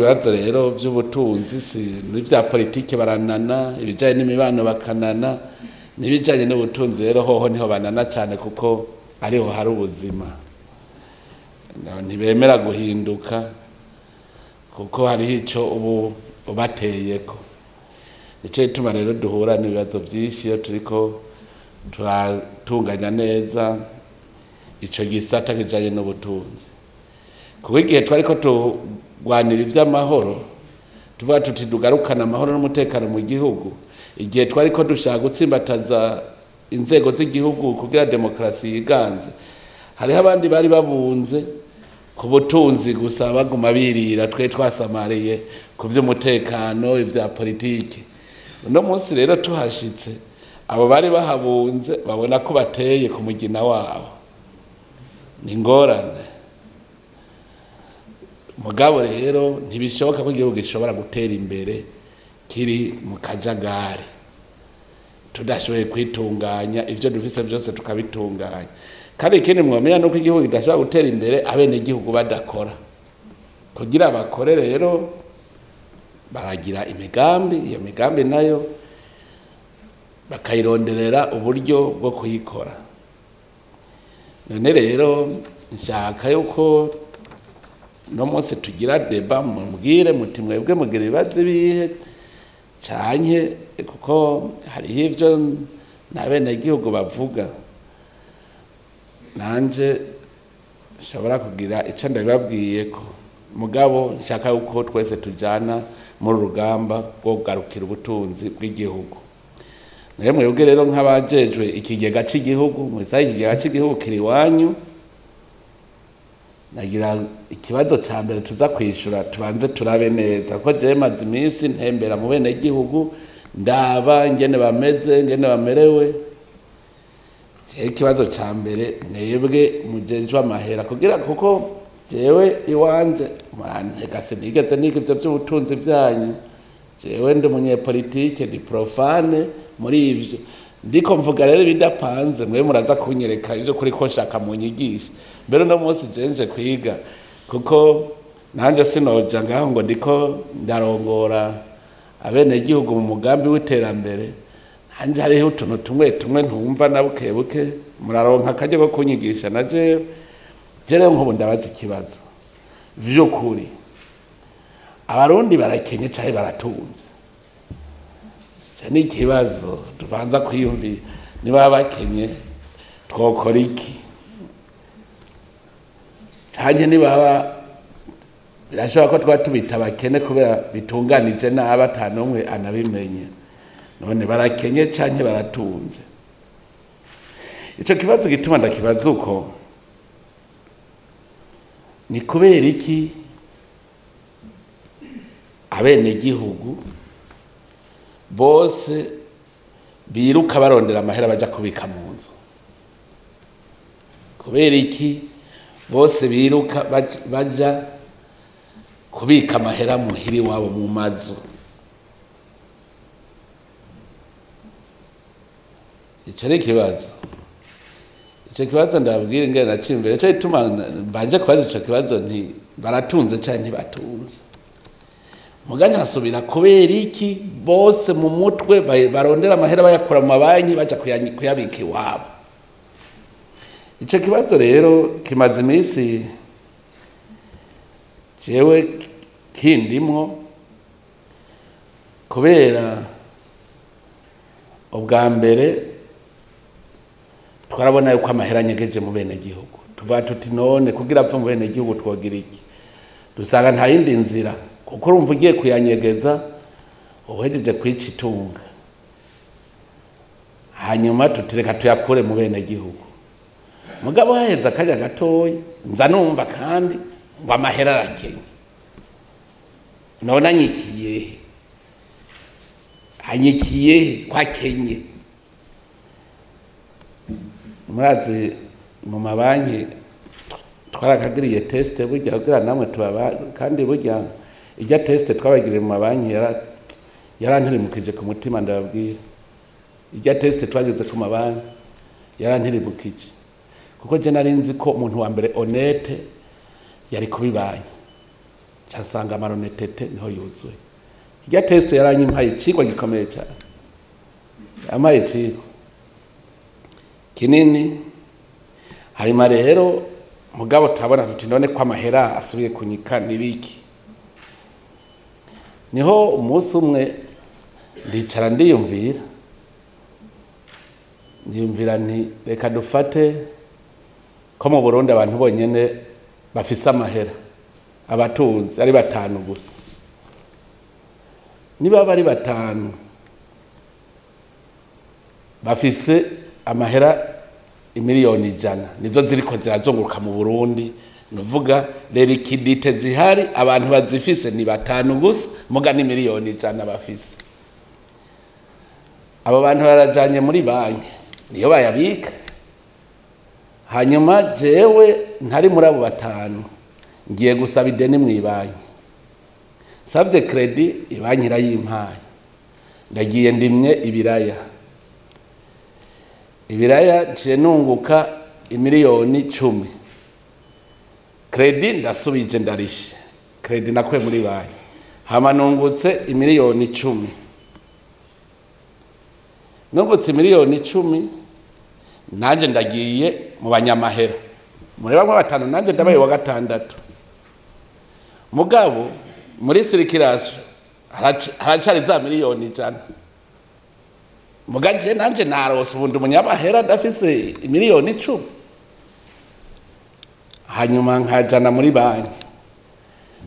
Ibibazo rero by'ubutunzi si n'ibya politike baranana, ibijanye n'imibano bakanana, n'ibijanye n'ubutunzi rero hoho niho banana cyane, kuko ariho hari ubuzima. Ntibemera guhinduka kuko hariho ico ubu ubateyeko. Nico gituma rero duhura n'ibibazo byinshi iyo turiko turatunganya neza ico gisata kijanye n'ubutunzi. Kuko igihe twariko turwanira ivy'amahoro, tuvuga tuti dugarukana amahoro n'umutekano mu gihugu, igihe twariko dushaka gutsimbataza inzego z'igihugu kugira demokarasi yiganze, hariho abandi bari babunze ku butunzi gusa baguma birira, twe twasamariye ku vy'umutekano, ivya politiki. Uno munsi rero tuhashitse, abo bari bahabunze babona ko bateye ku mugina wabo, ni ingorane. Mugabo rero ntibishoboka ko igihugu gishobora gutera imbere kiri mu kajagari, tudashoboye kwitunganya, ivyo dufise byose tukabitunganya. Kandi ikindi mwomenya nuko igihugu kidashobora gutera imbere abenegihugu badakora. Kugira bakore rero baragira imigambi, iyo migambi nayo bakayironderera uburyo bwo kuyikora. None rero nshaka yuko no munsi tugira débat, mubwire muti mwebwe mugira ibibazo ibihe canke, kuko hariho ivyo n'abenegihugu bavuga nanje nshobora kugira ico ndabibabwiyeko. Mugabo nshaka yuko twese tujana muri rugamba rwo kugarukira ubutunzi bw'igihugu. Nayo mwebwe rero nk'abajejwe ikigega c'igihugu, mwese ikigega c'igihugu kiri iwanyu, nagira ikibazo ca mbere tuza kwishura, tubanze turabe neza, kuko jewe maze iminsi ntembera mu benegihugu, ndaba ingene bameze, ingene bamerewe. Jewe ikibazo ca mbere, mwebwe mujejwe amahera, kugira kuko jewe iwanje murantega, sinigeze niga ivyo vy'ubutunzi vyanyu. Jewe ndi umunyepolitike, ndi profane muri ivyo ndiko mvuga. Rero ibidapanze mwe muraza kunyereka ivyo kuri ko nshaka munyigisha. Mbere uno munsi jewe nje kwiga, kuko nanje sinoja ngaho ngo ndiko ndarongora abenegihugu mu mugambi w'iterambere, hanje hariho utuntu tumwe tumwe ntumva na buke buke. Muraronka akaryo ko kunyigisha na jewe. Jewe nk'ubu ndabaza ikibazo vy'ukuri: Abarundi barakenye canke baratunze? Ico ni ikibazo tubanza kwiyumvira. Niba bakenye twokora iki? Canke nibaba birashoboka ko twaba tubita abakene kubera bitunganije nabi, ata n'umwe anabimenye. None barakenye canke baratunze? Ico kibazo gituma ndakibaza uko ni kubera iki abenegihugu bose biruka barondera amahera baja kubika mu nzu? Kubera iki bose biruka baja kubika amahera muhira iwabo mu mazu? Ico ni ikibazo. Ico kibazo ndababwira ingene naciye imbere. Ico gituma mbanje kubaza ico kibazo nti baratunze canke ntibatunze. Muganya nkasubira: kubera iki bose mu mutwe barondera amahera bayakura mu mabanki baja kuyabika iwabo? Ico kibazo rero kimaze iminsi jewe kindimwo, kubera ubwa mbere twarabona yuko amahera anyegeje mu bene gihugu. Tuvuga tuti none kugira apfe mu bene gihugu twogira iki? Dusanga nta yindi nzira, kuko urumva ugiye kuyanyegeza uhejeje kwica itunga. Hanyuma tutireka tuyakure mu bene gihugu. Mugabo haheze akanya gatoya nza numva kandi ngo amahera arakenye. None anyikiye he? Anyikiye he ko akenye? Murazi mu mabanki twarakagiriye test burya kugira namwe tubaba, kandi burya ijya test twabagiriye mu mabanki yarantirimukije ku mutima. Ndababwira, ijya test twageze ku mabanki yarantirimukije, kuko je nari nzi ko umuntu wa mbere honnête yari kubibanki. Casanga amaronetete niho yuzuye. Irya test yaranyimpaye icigwa gikomeye cyane, yampaye icigwa kinini. Hanyuma rero mugabo turabona tuti none ko amahera asubiye kunyika nibiki. Niho umunsi umwe ndicara ndiyumvira nti reka dufate ko mu Burundi abantu bonyene bafise amahera, abatunzi ari batanu gusa. Niba bari batanu bafise amahera imiliyoni 100 nizo ziriko zirazunguruka mu Burundi, nuvuga liquidité zihari abantu bazifise ni batanu gusa, muga ni miliyoni 100 bafise. Abo bantu barajanye muri banki niyo bayabika. Hanyuma jewe ntari muri abo batanu, ngiye gusaba ideni mu ibanki, savye credit ibanki irayimpaye, ndagiye ndimye ibiraya nciye nunguka imiliyoni 10, credit ndasubije ndarishe, credit nakwe muri banki, hama nungutse imiliyoni 10, nungutse imiliyoni 10, nanje ndagiye mu banyamahera muri bamwe batanu, nanje ndabaye wa gatandatu. Mugabo muri circulation haracari za miliyoni 100, mugaje nanje narose ubundi umunyamahera ndafise imiliyoni 10. Hanyuma nkajana muri banki,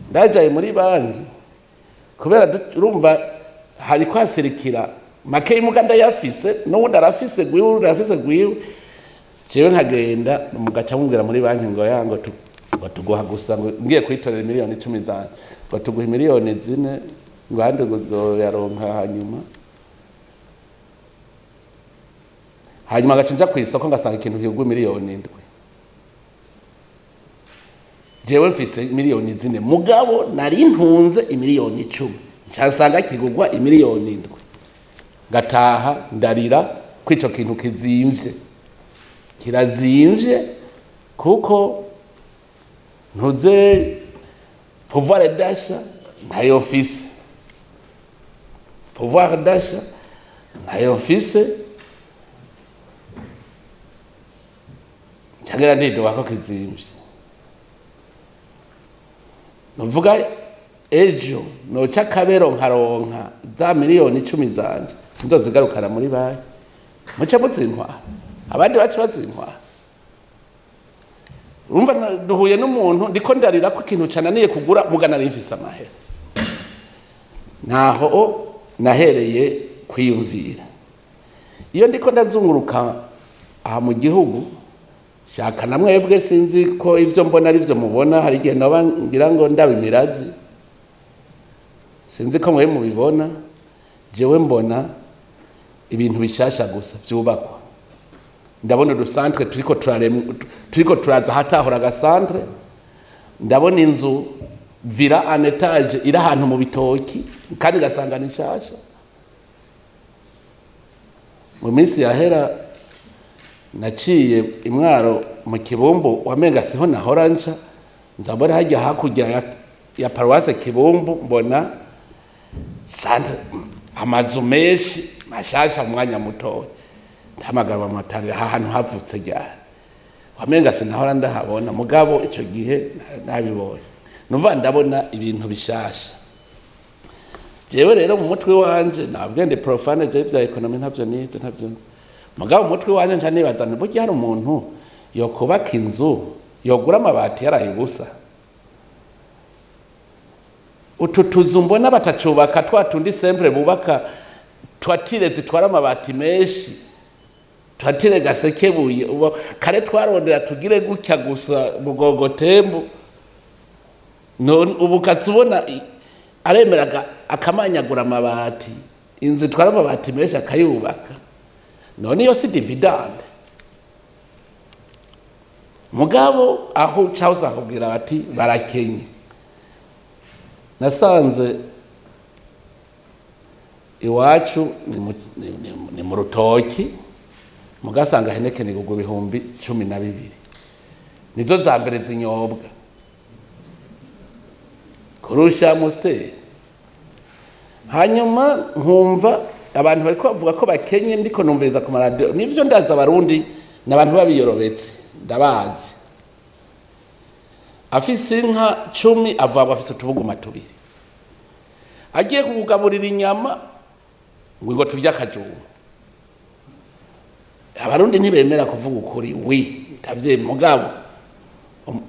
ndajaye muri banki kubera urumva hari kwasirikira make imuganda yafise n'uwundi arafise gwiwe, uwundi arafise gwiwe. Jewe nkagenda mugaca mumbwira muri banki ngo yango ngo tuguha gusa, ngo ngiye kwitorera miliyoni 10 zanje, ngo tuguha miliyoni 4 ngo handi ngo uzoyaronka hanyuma. Hanyuma gaca nja kw'isoko ngasanga ikintu kigurwa miliyoni 7. Jewe mfise miliyoni 4 mugabo nari ntunze imiliyoni 10, nsanga kigurwa imiliyoni 7. Gataha ndarira kwico kintu kizimvye, kirazimvye kuko ntuze pouvoir d'achat ntayo mfise, pouvoir d'achat ntayo mfise, ncagira ndidoga ko kizimvye. Nuvuga ejo noca kabero nkaronka za miliyoni 10 zanje, sinzozigarukana muri banki, muce muzintwara, abandi bace bazintwara. Urumva duhuye n'umuntu ndiko ndarira ko ikintu cananiye kugura mugana nari mfise amahera. Naho nahereye kwiyumvira. Iyo ndiko ndazunguruka aha mu gihugu, shaka na mwebwe sinzi ko ivyo mbona ari vyo mubona, hari igihe noba ngira ngo ndabimirazi, sinzi ko mwe mubibona. Jewe mbona ibintu bishasha gusa vyubakwa. Ndabona uducentre turiko turaza hatahora agacentre, ndabona inzu villa en étage iri ahantu mu bitoki kandi gasanga ni nshasha. Mu minsi yahera naciye imwaro mu Kibumbu, wamenga siho nahora nca, nzabona hajya hakurya ya paroisse Kibumbu, mbona centre amazu menshi mashasha mu mwanya mutoya. Ndahamagara amatari aha hantu havutse ryari, wamenga sinahora ndahabona, mugabo ico gihe nabibonye. Nuva ndabona ibintu bishasha. Jewe rero mu mutwe wanje nabwe ndi profane, je vya economy ntavyo nize, ntavyo nzi. Mugabo mu mutwe wanje nca nibaza nti burya hari umuntu yokubaka inzu yogura amabati yaraye ubusa. Utu tuzu mbona batacubaka twa tundi sempre bubaka twatire zitwara amabati menshi, twatire gasekebuye, kare twarondera tugire gutya gusa mugogotembo. None ubu katsubona aremeraga akamanyagura amabati, inzu itwara amabati menshi akayubaka. None iyo si dividende. Mugabo aho uca akubwira bati barakenye. Nasanze iwacu ni mu rutoki, mugasanga Heineken igurwa 12,000, nizo za mbere zinyobwa. Kurusha Amstel. Hanyuma nkumva abantu bariko bavuga ko bakenye, ndiko numviriza ku maradiyo. Nivyo, ndaza Abarundi n'abantu babiyorobetse, ndabazi. Afise inka 10 avuga ngo afise utubuguma tubiri, agiye kukugaburira inyama ngo turye akajumba. Abarundi ntibemera kuvuga ukuri, wi ndavye. Mugabo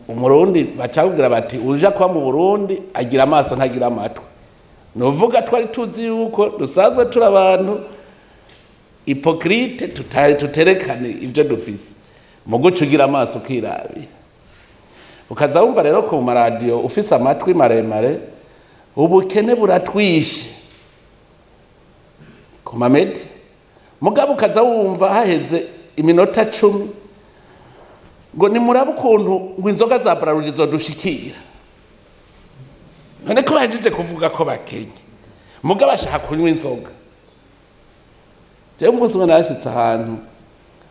Umurundi bacakubwira bati uja kuba mu Burundi agira amaso ntagira amatwi. Nuvuga twari tuzi yuko dusanzwe turi abantu hypocrite, tuterekane ibyo dufise. Mu guca ugira amaso ukirabira, ukaza wumva rero ku maradiyo ufise amatwi maremare, ubukene buratwishe ku mamedi. Mugabo ukaza wumva haheze iminota 10 ngo nimurabe ukuntu ngo inzoga za Brarudi zodushikira. None ko bahejeje kuvuga ko bakenye, mugabo bashaka kunywa inzoga? Jewe umunsi umwe narashitse ahantu,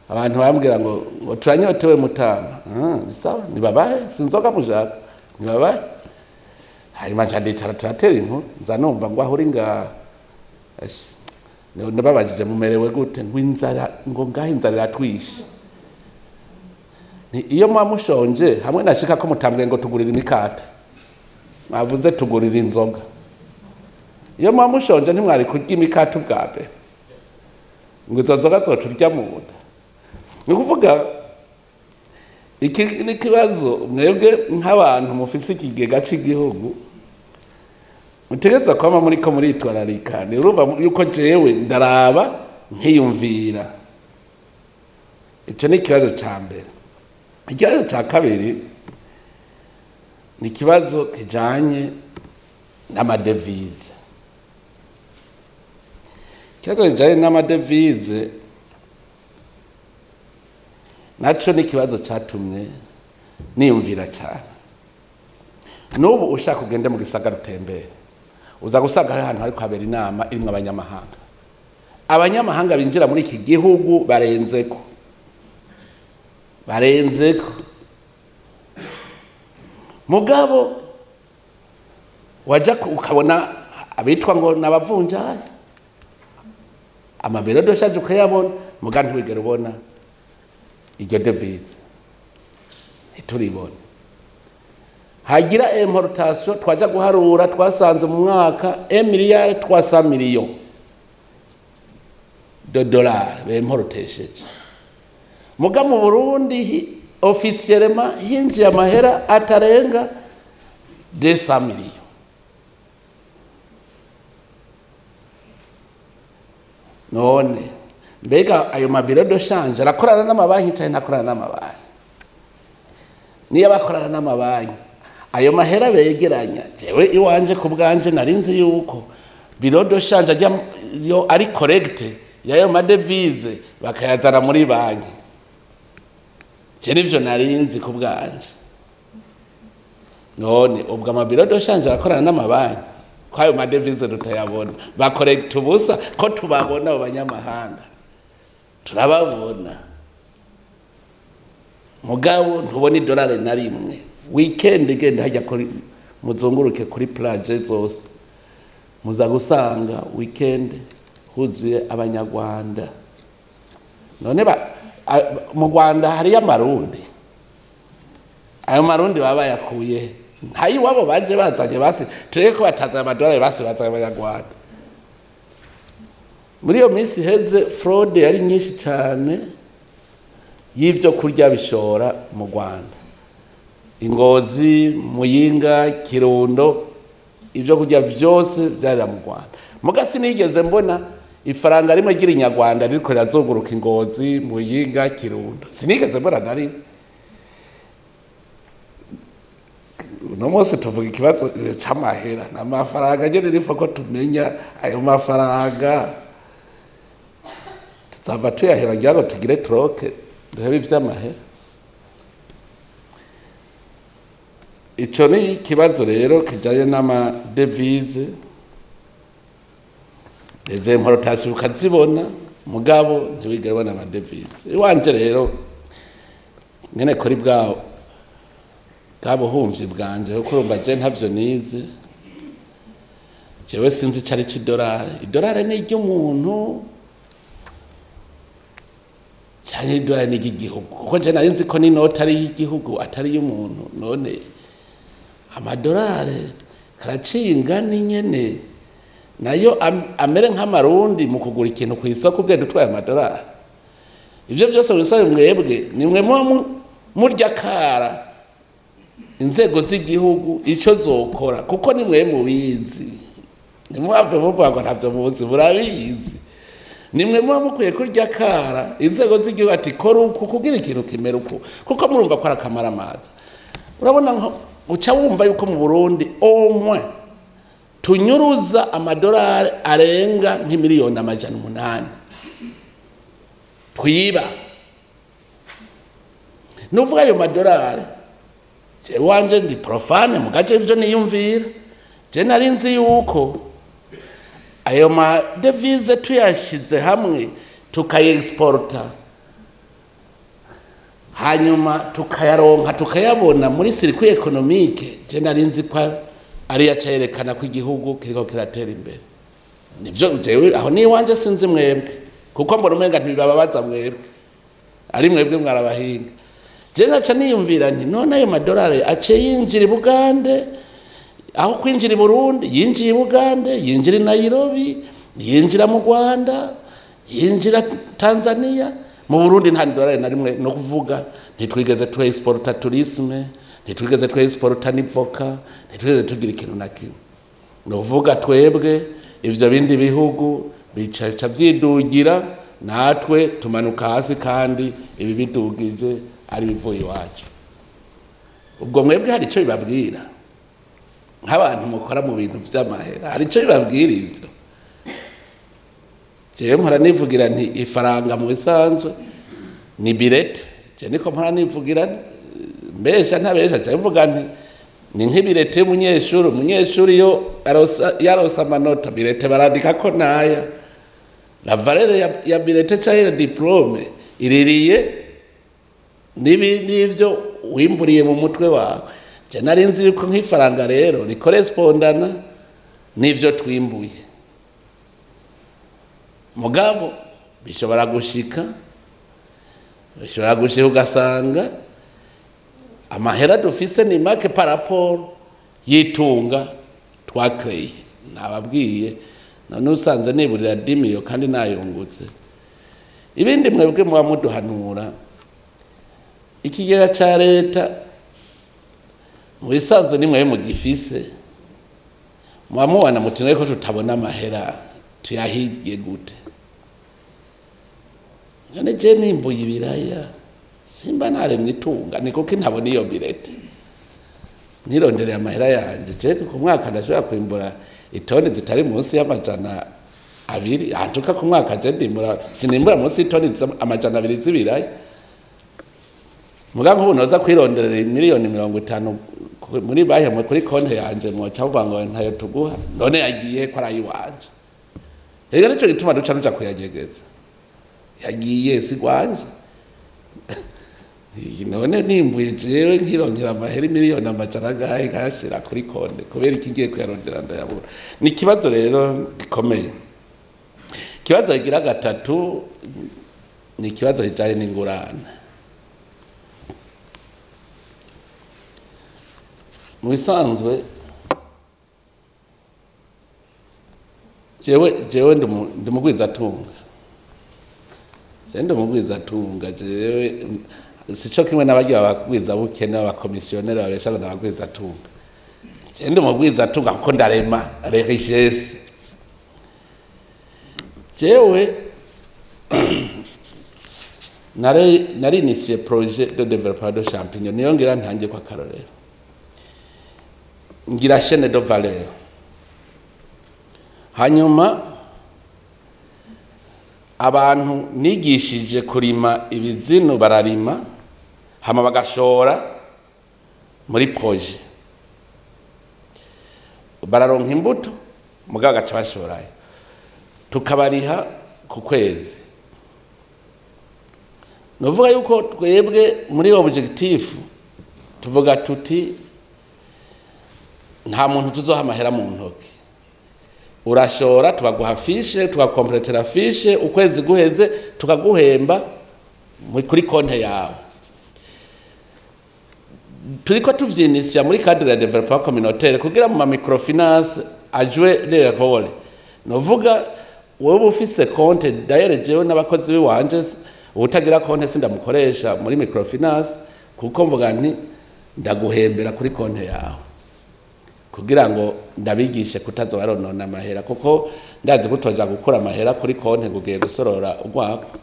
abantu bambwira ngo turanyotewe mutama. Ah, ni sawa, nibabahe, si inzoga mushaka, nibabahe. Hanyuma nca ndicara turatera inkuru, nza numva ngo aho uri ngaha. Esh, ndababajije mumerewe gute, ngo inzara, ngo ngaha inzara iratwishe. Ni iyo muba mushonje hamwe nashika ko mutambwe ngo tugurira imikate, mwavuze tugurira inzoga. Iyo muba mushonje ntimwari kurya imikate ubwa mbere, ngo izo nzoga zoturya mu nda. Ni ukuvuga iki ni ikibazo mwebwe nk'abantu mufise ikigega c'igihugu mutegereza kwama muriko muritwararika. Ni urumva yuko jewe ndaraba nkiyumvira. Ico ni ikibazo ca mbere. Ikibazo ca kabiri ni ikibazo kijanye n'amadevize. Ikibazo kijanye n'amadevize naco ni ikibazo catumye niyumvira cyane. N'ubu ushaka ugende mu gisagara utembere, uza gusanga hari ahantu hariko habera inama irimwo abanyamahanga. Abanyamahanga binjira muri iki gihugu barenzeko, barenzeko. Mugabo waja ukabona abitwa ngo n'abavunjayi, amabiro doshaje ukayabona, muga ntiwigera ubona iryo devise, ntituribona. Hagira importation, twaja guharura, twasanze mu mwaka 1 miliyari 300 millions de dollars bimportesheje. Muga mu Burundi officiellement hinjiye amahera atarenga 200 millions. None mbega ayo mabiro de change arakorana n'amabanki cyane ntakorana n'amabanki? Niyo bakorana n'amabanki, ayo mahera begeranya, jewe iwanje ku bwanje narinzi yuko bureau de change ajya yo ari correct yayo madevise bakayazana muri banki. Je nivyo narinzi ku bwanje. None ubwo amabiro de change arakorana n'amabanki, ko ayo madevise tutayabona, bakorect ubusa, ko tubabona abo banyamahanga? Turababona, mugabo ntubona idolari na rimwe. Weekend igenda hajya kuri muzunguruke kuri plage zose, muza gusanga weekend huzuye Abanyarwanda. None mu Rwanda hariyo Amarundi, ayo Marundi baba bayakuye ntayiwabo baje bazanye? Basi tureke ko batazanye amadolari, basi bazanye Abanyarwanda. Muri iyo minsi iheze fraude yari nyinshi cyane y'ibyo kurya bishora mu Rwanda, Ingozi, Muyinga, Kirundo, ibyo kurya byose byarira mu Rwanda. Muga sinigeze mbona ifaranga rimwe ry'irinyarwanda ririko rirazunguruka Ingozi, Muyinga, Kirundo, sinigeze mbona na rimwe. Uno munsi tuvuga ikibazo c'amahera n'amafaranga nyene, rifa ko tumenya ayo mafaranga tuzava tuyahera kugira ngo tugire troke, duhebe ivy'amahera. Ico ni ikibazo rero kijanye n'amadevise. Les importations ukazibona, mugabo ntiwigere ubona amadevise. Iwanje rero nyene kuri bwaho bwa buhumvyi bwanje, kuko urumva je ntavyo nize. Jewe sinzi icari c'idolari. Idolari ni iry'umuntu canke idolari ni iry'igihugu? Kuko nje nari nzi ko n'inoti ari iy'igihugu, atari iy'umuntu. None amadolari karaciye ingani nyene, nayo amere nk'amarundi mu kugura ikintu ku isoko ugenda utwaye amadolari. Ivyo vyose bisabe mwebwe nimwe muba murya kara inzego z'igihugu ico zokora, kuko nimwe mubizi. Nimwave muvuga ngo ntavyo muzi, murabizi. Nimwe muba mukwiye kurya kara inzego z'igihugu ati kora uku kugira ikintu kimera uku, kuko murumva ko ari akamaramaza. Urabona nko uca wumva yuko mu Burundi au moins tunyuruza amadolari arenga nk'imiliyoni 800 twiba. Nuvuga ayo madolari, jewe wanje ndi profane mugace ivyo niyumvira. Je nari nzi yuko ayo madevize tuyashize hamwe tukayeexporta, hanyuma tukayaronka tukayabona muri circuit économique, je nari nzi ko ari yacayerekana ko igihugu kiriko kiratera imbere. Nivyo jewe aho ni wanje, sinzi mwebwe, kuko mbona umenga ntibibababaza mwebwe, ari mwebwe mwarabahinga. Je ngaca niyumvira nti none ayo madolari ace yinjira i Bugande, aho kwinjira i Burundi yinjiye i Bugande, yinjira i Nairobi, yinjira mu Rwanda, yinjira Tanzania. Mu Burundi nta dolari na rimwe. No kuvuga ntitwigeze tu exporta tourisme, ntitwigeze tu exporta n'ivoka, ntitwigeze tugira ikintu na kimwe. No kuvuga twebwe ivyo bindi bihugu bicaca vyidugira, natwe tumanuka hasi, kandi ibi bidugije ari bivuye iwacu. Ubwo mwebwe hari ico bibabwira nk'abantu mukora mu bintu vy'amahera? Hari ico bibabwira ivyo? Jewe mpora nivugira nti ifaranga mu bisanzwe ni bulletin. Je niko mpora nivugira, mbesha ntabesha? Je mvuga nti ni nk'ibulletin y'umunyeshuri. Umunyeshuri iyo yaronse amanota, bulletin barandika ko naya la valeur ya bulletin canke ya diplôme iririye n'ivyo wimburiye mu mutwe wawe. Je nari nzi yuko nk'ifaranga rero rikorespondana n'ivyo twimbuye. Mugabo bishobora gushika ugasanga amahera dufise ni make par rapport y'itunga twakreye. Nababwiye none usanze niburira 10 millions kandi nayungutse. Ibindi mwebwe muba muduhanura, ikigega ca leta mu bisanzwe ni mwe mugifise, muba mubona muti ko tutabona amahera tuyahiye gute? None je nimbuye ibiraya simba naremye itunga? Ni kuko ntabona iyo bulletin nirondereye amahera yanje. Je ku mwaka ndashobora kwimbura itoni zitari munsi y'200 antuka. Ku mwaka je ndimbura, sinimbura munsi y'itoni 200 z'ibiraya. Muga nk'ubu noza kwironderera miliyoni 50 muri banki mwe kuri konti yanje, mwoca muvuga ngo ntayo tuguha. None yagiye ko ari ayiwanje? Rero nico gituma duca nuja kuyanyegeza. Yagiye si gwanje. None nimbuye jewe nkirongera amahera miliyoni 400 nkayashira kuri konti, kubera iki ngiye kuyarondera ndayabura? Ni ikibazo rero gikomeye. Ikibazo kigira gatatu ni ikibazo kijanye n'ingurane. Mu bisanzwe jewe ndi mugwizatunga. Jewe ndi mugwizatunga. Jewe sico kimwe n'abagira abagwiza bukene, abakomisiyoneri babesha ngo n'abagwizatunga. Jewe ndi mugwizatunga kuko ndarema les richesses. Jewe nari initié projet de développement de champignon, niyo ngira ntangiye kwa karorero, ngira chaîne de valeur. Hanyuma abantu nigishije kurima ibizinu bararima, hama bagashora muri projet, bararonka imbuto, mugabo gaca bashorayo, tukabariha ku kwezi. Nuvuga yuko twebwe muri objectif tuvuga tuti nta muntu tuzoha amahera mu ntoki. Urashora, tukaguha fiche, tugakompletera fiche, ukwezi guheze tukaguhemba kuri konte yawe. Turiko tuvyinisha muri cadre ya développement communautaire kugira mu ma microfinance ajwe le rôle. Novuga wewe ufise konte, d'ailleurs jewe n'abakozi biwanje, utagira konte sindamukoresha muri microfinance, kuko mvuga nti ndaguhembera kuri konte yawe kugira ngo ndabigishe kutaza baronona amahera, kuko ndazi kutoja gukura amahera kuri konte ngo ugiye gusorora urwako.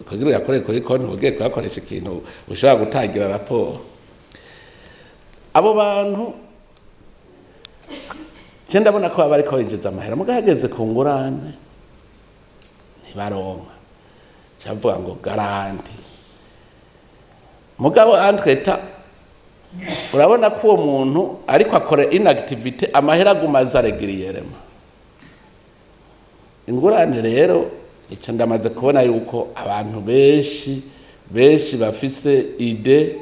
Kugira uyakore kuri konte ugiye kuyakoresha ikintu ushobora gutangira raporo. Abo bantu je ndabona ko baba bariko binjiza amahera, muga hageze ku ngurane ntibaronka. Cavuga ngo garantie, mugabo entre-temps urabona ko uwo muntu ariko akora inactivité, amahera aguma aza régulièrement. Ingurane rero, ico ndamaze kubona yuko abantu benshi benshi bafise idée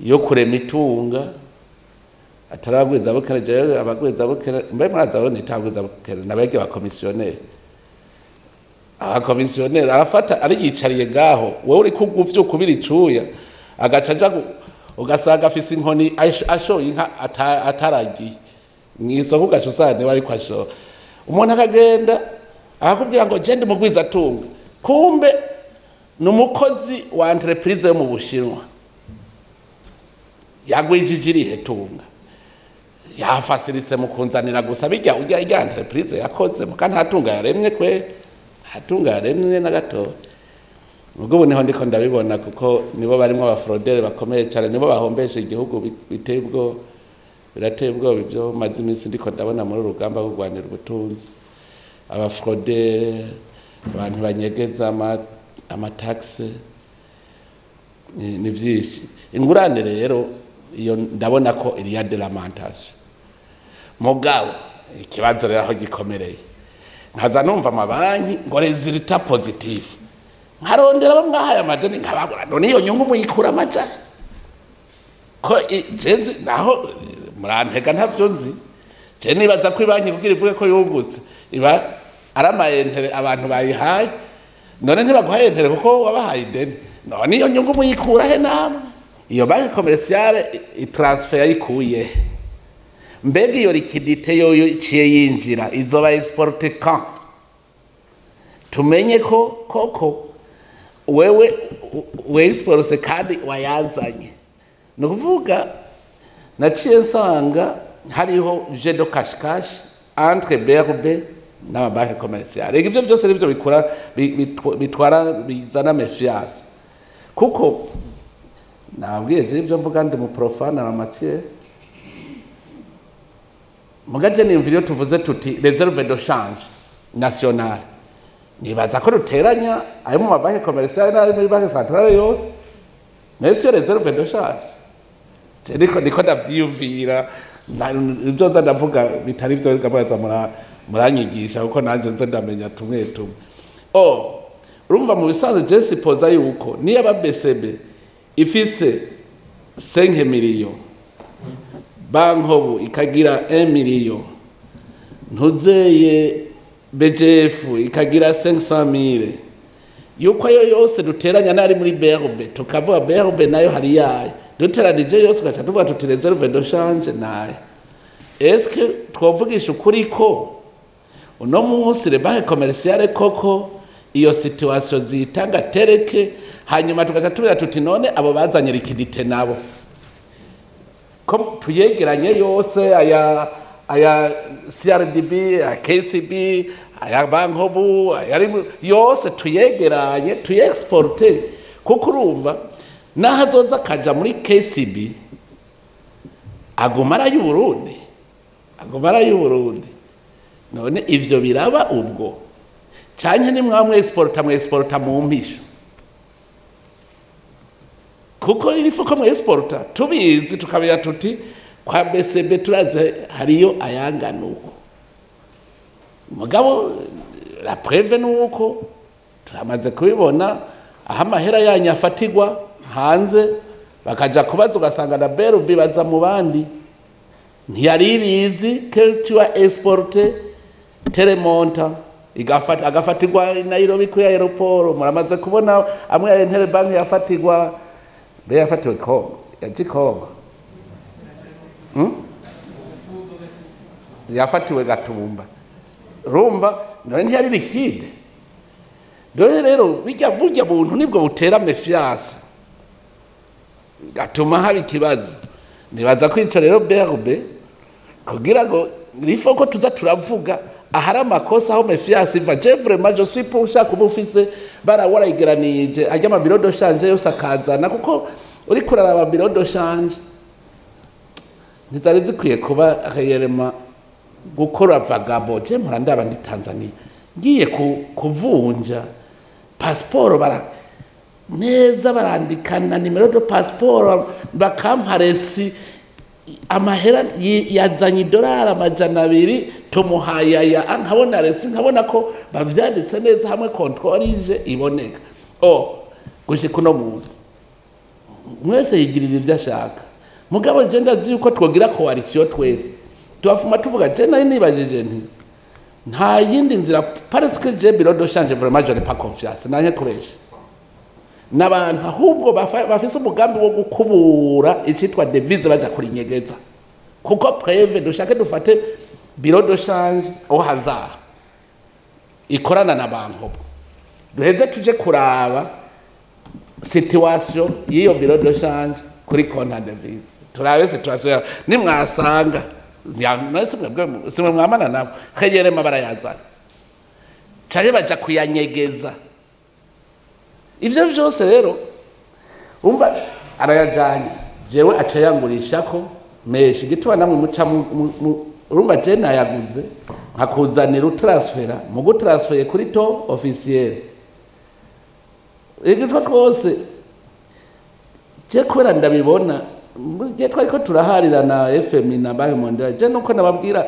yo kurema itunga, atari abagwiza bukere. Jewe abagwiza bukere, mbe murazi abo nita abagwiza bukere? Nabege bakomisiyoneri. Abakomisiyoneri arafata ari yicariye ngaho, wewe uri kuguvya ukubira icuya, agaca aja ugasanga afise inkoni, ashoye inka ataragiye mw'isoko, ugaca usanga niwe ariko ashora. Umuntu akagenda akakubwira ngo je ndi mugwizatunga, kumbe ni umukozi wa entreprise yo mu Bushinwa. Yagwijije irihe tunga? Yafasirise mu kunzanira gusa bijya ujya ijya entreprise yakoze, muka nta tunga yaremye kwe, nta tunga yaremye na gato. Ubwo ubu niho ndiko ndabibona, kuko nibo barimo aba fraudeurs bakomeye cyane, nibo bahombesha igihugu. Biteye ubwoba, birateye ubwoba ibyo maze iminsi ndiko ndabona muri urugamba rwo kurwanira ubutunzi: aba fraudeurs, abantu banyegeza ama taxes, ni vyinshi. Ingurane rero iyo ndabona ko iri ya de lamentation. Mugabo ikibazo rero aho gikomereye, nkaza numva amabanki ngo résultat positif, nkarondera abo mwahaye amadeni nkababura. None iyo nyungu muyikura amaja ko? Je nzi naho murantega, ntavyo nzi. Je nibaza ko ibanki kugira ivuge ko yungutse iba ari ama intérêts abantu bayihaye. None ntibaguhaye intérêts kuko wabahaye ideni? None iyo nyungu muyikura he namwe? Iyo banque commerciale i transfert yayikuye? Mbega iyo liquidité yoyo iciye yinjira izoba exporté quand? Tumenye ko koko wewe we exporte kandi wayazanye. Ni ukuvuga naciye nsanga hariho jeu de cache-cache entre BRB n'amabanki commerciale. Ivyo byose nivyo bikora bitwara bizana méfiance, kuko nabwiye je ivyo mvuga ndi mu profane en matière. Mugaje nimvira iyo tuvuze tuti réserve de change nationale, nibaza ko ruteranya ayo mu mabanki commerciale n'ayo muri banque centrale yose. Nese iyo réserve de change, je niko ndavyiyumvira. Ibyo nza ndavuga bitari byo gabaza muranyigisha, kuko nanje nze ndamenya tumwe tumwe. Oh, urumva mu bisanzwe je suppose yuko niyo aba BCB ifise 5 millions, Bancobu ikagira 1 million, ntuzeye BGF ikagira 500 mille, yuko ayo yose duteranya nari muri BRB, tukavuga BRB nayo hari yayo, duteranije yose ugaca tuvuga tuti réserve de change nayo. Est-ce twovugisha ukuri ko uno munsi les banques commerciales koko iyo situation zitanga tereke? Hanyuma tugaca tuvuga tuti none abo bazanye liquidité nabo ko tuyegeranye yose, aya CRDB, aya KCB, aya Bancobu, aya yose tuyegeranye tuyexporte? Kuko urumva naho azoza akaja muri KCB aguma ari ay'Uburundi, aguma ari ay'Uburundi. None ivyo biraba ubwo canke ni mwamwe exporta, mwe exporta mu mpisho? Kuko iri fuko mu exporta tubizi, tukabira tuti kwa BCB turaze hariyo ayangana uko. Mugabo la preuve nuko turamaze kubibona aho amahera yanyu afatirwa hanze, bakaja kubaza ugasanga na BRB baza mu bandi. Ntiyari ibizi que tu as exporté tel montant, igafata agafatirwa i Nairobi kuri aéroport. Muramaze kubona amwe ya Interbank yafatirwa, mbe yafatiwe Kongo, yaje Kongo, Yafatiwe Gatumba. Rumva none ntiyari liquide. Dore rero bijya burya buntu nibwo butera méfiance, gatuma haba ikibazo. Nibaza ko ico rero BRB, kugira ngo il ko tuza turavuga ahari amakosa, aho méfiance iva. Je vraiment je suis pour ushaka uba ufise bara warayigeranije ajya ama bureau de change yose akazana, kuko uri kuraraba bureau de change ntizari zikwiye kuba réellement gukora vagabond. Je mpora ndaba ndi Tanzania, ngiye kuvunja passeport, bara neza barandikana numéro de passeport, bakampa reçu, amahera yazanye idolari 200, tumuhaye aya, nkabona reçu, nkabona ko bavyanditse neza, hamwe contrôle ije iboneka. Oh, gushika uno musi mwese yigirira ivyo ashaka. Mugabo je ndazi yuko twogira coalition twese, tubafuma tuvuga. Je nari nibajije nti nta yindi nzira, parce que je bureau de change vraiment je n'ai pas confiance nanke kubesha n'abantu, ahubwo bafise umugambi wo gukubura icitwa devise baja kurinyegeza. Kuko preuve, dushake dufate bureau de change au hasard ikorana na bankobo, duheze tuje kuraba situation y'iyo bureau de change kuri compte en devise, turabe situation yayo. Nimwasanga mwese mwebwe simwe mwamana nabo heyerema barayazana canke baja kuyanyegeza. Ivyo vyose rero umva arayajanye, jewe aca yangurishako menshi gituma namwe muca urumva je nayaguze nkakuzanira utransfera mu gutransfeye kuri taux officiel igitwa twose. Je kubera ndabibona, je twariko turaharira na FMI na Banque mondiale, je nuko nababwira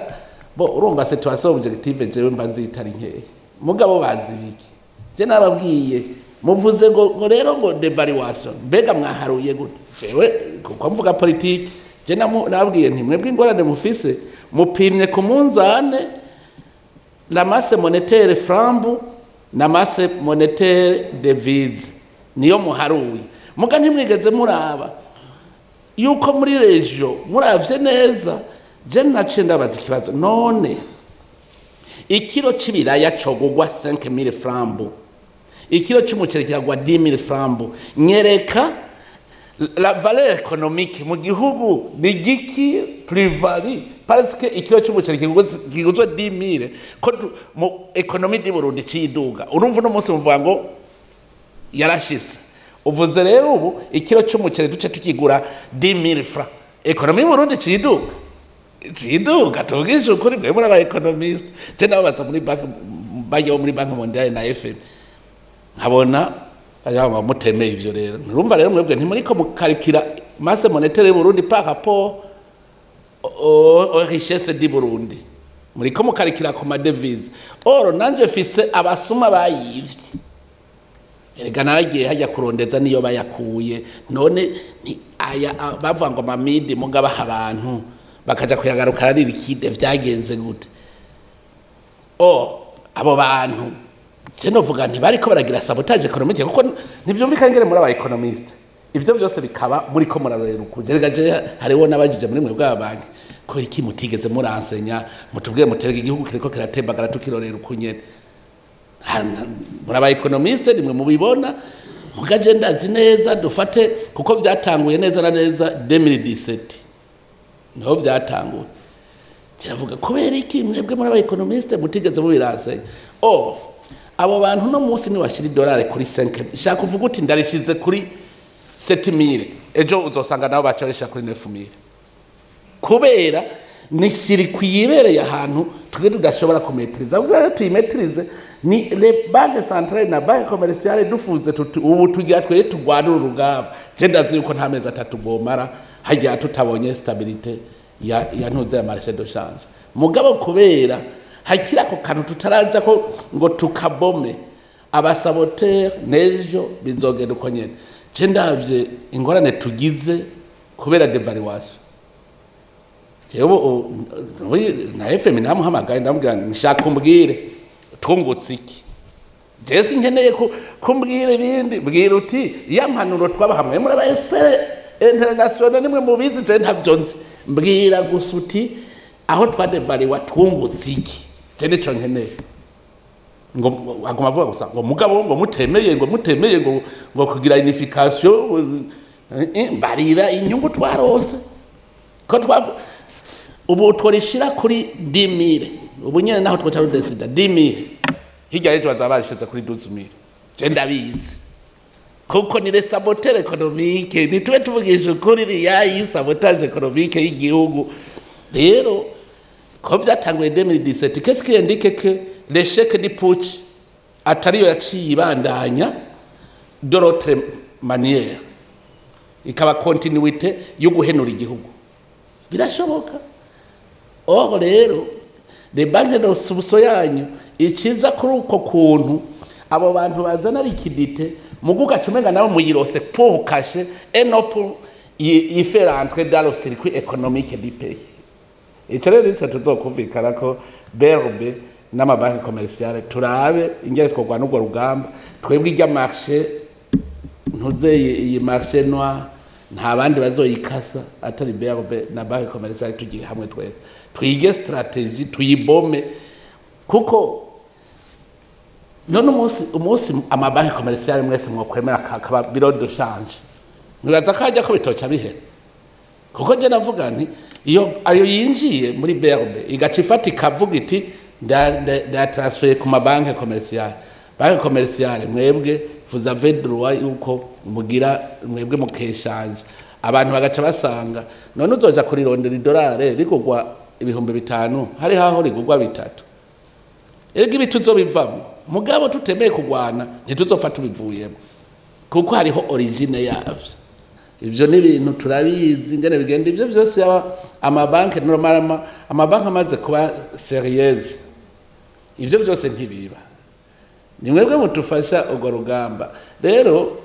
bo urumva situation objective jewe mba nzitari nkeya, mugabo bazi biki. Je nababwiye muvuze ngo rero ngo dévaluation, mbega mwaharuye gute? Jewe kuko mvuga politique, je nababwiye nti mwebwe ingorane mufise, mupimye ku munzane la masse monétaire franc bu na masse monétaire devise, niyo muharuye. Muga ntimwigeze muraba yuko muri région muravye neza. Je naciye ndabaza ikibazo: none ikiro c'ibiraya cogugwa 5000 francs bu, ikiro c'umuceri kiragwa 10000 francs bu, nyereka la valeur économique mu gihugu ni giki, plus-value? Parce que ikiro c'umuceri kiguzwe 10000, ko mu économie du Burundi ciduga. Urumva uno munsi muvuga ngo yarashise, uvuze rero ubu ikiro c'umuceri duce tukigura 10000 francs, économie y'u Burundi ciduga, ciduga. Tuvugishe ukuri, mwe muri aba économiste. Je nababaza muri banki, bajya muri Banque mondiale na FMI, nkabona ngo mutemeye ivyo. Rero nurumva rero mwebwe ntimuriko mukarikira masse monétaire y'u Burundi par rapport aux richesses du Burundi, muriko mukarikira ku ma devises. Or nanje fise abasuma bayivye, erega nagiye hajya kurondeza niyo bayakuye. None ni aya bavuga ngo mamidi, mugaba abantu bakaja kuyagaruka ari liquide, vyagenze gute? Oh, abo bantu je novuga nti bariko baragira sabotage économique, kuko ntivyumvikana ngere muri aba économiste ivyo vyose bikaba muriko murarorera ukuje. Erega je hariho n'abajije muri mwe bw'aba banki kubera iki mutigeze muransenya, mutubwire muterega igihugu kiriko kiratembagara tukirorera ukunyene. Muri aba économiste nimwe mubibona. Mugaje ndazi neza, dufate kuko vyatanguye neza na neza 2017 niho vyatanguye. Kiravuga kubera iki mwebwe muri aba économiste mutigeze mubiransenya? Oh, abo bantu no munsi ni washira idolari kuri 5, shaka uvuga uti ndarishize kuri 7000, ejo uzosanga nabo baca bashyira kuri 9000, kubera ni circuit yibereye ahantu twe tudashobora kumetiriza. Ubwo rero tuyimetirize ni le banque centrale na banque commerciale. Dufuze tuti ubu tugira twe turwanira urugamba, je ndazi yuko nta mezi 3 bomara hajya tutabonye stabilité ya ntuze ya marché de change. Mugabo kubera hakiri ako kantu tutaraja ko ngo tukabome aba saboteurs, nejo bizogenda uko nyene. Je ndavye ingorane tugize kubera dévaluation. Jewe na FMI namuhamagaye, ndamubwira nshaka umbwire twungutse iki. Jewe sinkeneye kumbwira ibindi, bwira uti ya mpanuro twabahamwe muri aba experts international nimwe mubizi, je ntavyo nzi. Mbwira gusa uti aho twadevariwa twungutse iki, je nico nkeneye. Ngo aguma avuga gusa ngo mugabo ngo mutemeye, ngo mutemeye ngo kugira unification. Mbarira inyungu twarose ko twa ubu tworishira kuri 10000, ubu nyene naho twoca rudesida 10000, hirya y'ejo bazaba bashize kuri 12000. Je ndabizi kuko ni les saboteurs économiques, nitube tuvugisha ukuri, riya yi sabotage économique y'igihugu. Rero ko vyatanguye 2017, qu'est-ce qui indique que l'échec du putsch atariyo yaciye ibandanya de l'autre manière, ikaba continuité yo guhenura igihugu? Birashoboka. Or rero les banques de soupçon yanyu ikiza kuri uko kuntu abo bantu bazana liquidité muguga cumenga nabo muyirose pour cacher et non pour y faire entrer dans le circuit économique du pays. Ico rero nico tuzokumvikana ko BRB n'amabanki commerciales, turabe ingene twogwana urwo rugamba. Twebwe irya marché ntuze, iyi marché noir, nta bandi bazoyikasa atari BRB na banque commerciale. Tugiye hamwe twese, twige stratégie, tuyibome, kuko none umunsi amabanki commerciales mwese mwokwemera akaba bureau de change, nibaza ko hajya ko bitoca bihera. Kuko je navuga nti iyo ayo yinjiye muri BRB igaca ifata ikavuga iti ndatransfert ku mabanki commerciales, banque commerciale mwebwe vous avez droit yuko mugira mwebwe mukeshanje, abantu bagaca basanga none uzoja kurirondera idolare rigurwa 5000 hari haho rigurwa 3. Erega ibi tuzobivamo, mugabo tutemeye kugwana ntituzopfa tubivuyemo, kuko hariho origine yavyo. Ivyo ni ibintu turabizi ingene bigenda. Ivyo vyose yaba amabanki normal, amabanki amaze kuba sérieuse, ivyo vyose ntibiba. Ni mwebwe mutufasha urwo rugamba. Rero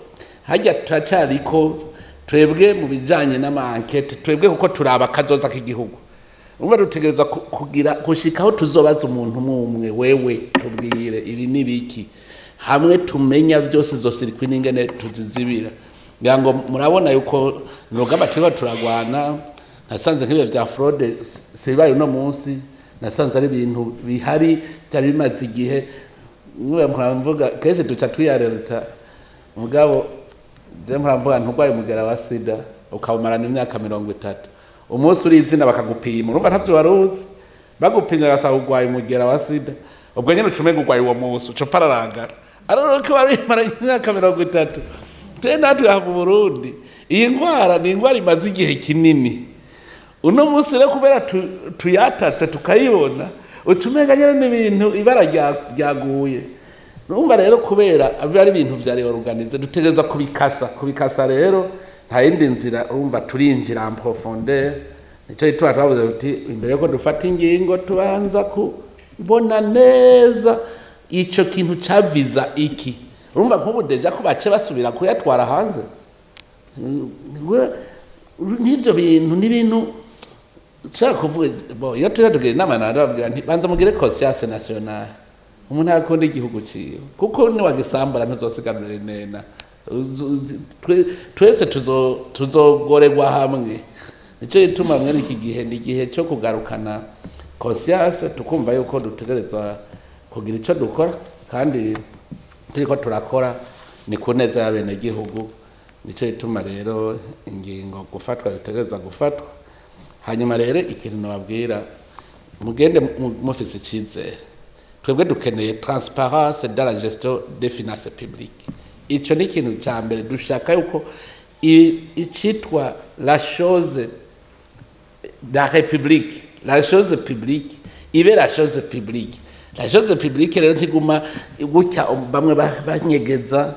hajya turacariko twebwe mu bijanye n'ama enquêtes, twebwe kuko turaba kazoza k'igihugu. Umva, dutegereza kugira gushikaho tuzobaza umuntu umwe umwe: wewe tubwire ibi n'ibiki, hamwe tumenya byose zo circuit n'ingene tuzizibira. Ngira ngo murabona yuko ni urugamba turiko turagwana. Nasanze nk'ibyo vya fraude sibibaye uno munsi, nasanze ari ibintu bihari byari bimaze igihe. Nk'ubu muramvuga kenshi duca twiyarereta, mugabo je muramvuga nturwaye umugera wa sida ukawumarana imyaka 30, umunsi uri izina bakagupima, urumva ntavyo wari uzi, bagupimye bagasanga urwaye umugera wa sida, ubwo nyene uca umenga urwaye uwo munsi, uca upararangara ariko ko wari wimaranye imyaka 30. Twe natwe aha mu Burundi iyi ndwara ni indwara imaze igihe kinini. Uno munsi rero kubera tuyatatse tukayibona, uca umenga nyene n'ibintu ibara ryaguye. Urumva rero kubera biba ari ibintu vyari organisé, dutegerezwa kubikasa. Kubikasa rero nta yindi nzira, urumva turinjira en profondeur. Nico gituma twavuze tuti imbere yuko dufata ingingo tubanza kubona neza ico kintu caviza iki. Urumva nk'ubu déjà ko bace basubira kuyatwara hanze. Nk'ivyo bintu ni ibintu nshaka kuvuga. Bo iyo tujya tugira inama nababwira nti banza mugire conscience nationale, umuntu akunda igihugu ciwe, kuko niwagisambura ntuzosiganura inena. Twese tuzogorerwa hamwe. Nicyo gituma mwene iki gihe ni igihe cyo kugarukana conscience, tukumva yuko dutegerezwa kugira ico dukora, kandi turiko turakora ni ku neza y'abenegihugu. Nicyo gituma rero ingingo gufatwa zitegerezwa gufatwa. Hanyuma rero ikintu nababwira, mugende mufise icizere. Twebwe dukeneye transparence dans la gestion des finances publiques. Ico ni ikintu ca mbere dushaka, yuko icitwa la chose la république, la chose publique ibe la chose publique. La chose publique rero ntiguma gutya bamwe banyegeza,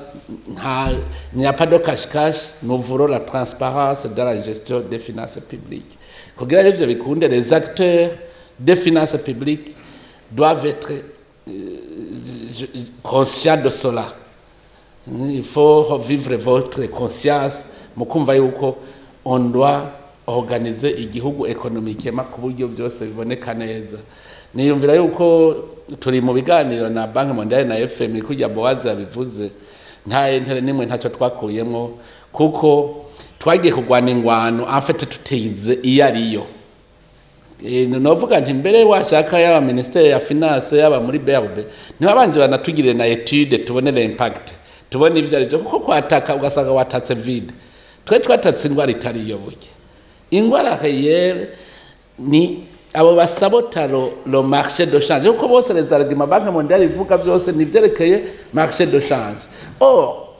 nta n'y a pas de cache-cache. Nous voulons la transparence dans la gestion des finances publiques. Kugira ivyo bikunde, les acteurs des finances publiques doivent être conscients de cela. Il faut vivre votre conscience mukumva yuko on doit organiser igihugu économiquement ku buryo byose biboneka neza. Niyumvira yuko turi mu biganiro na Banque mondiale na FMI. Kujya Boazi yabivuze, nta intérêt nimwe, ntacyo twakuyemo, kuko twagiye kurwana ingwano en fait tutize iyo ariyo. Novuga nti mbere washaka yaba ministère ya finance, yaba muri BRB, ntibabanje banatugirire na étude, tubone l'impact, tubone ivyo ari byo, kuko kwataka ugasanga watatse vide. Twe twatatse ingwara itari yo. Burya ingwara réelle ni abo basabota le marché de change, kuko bose les arguments Banque mondiale ivuga byose ni vyerekeye marché de change. Or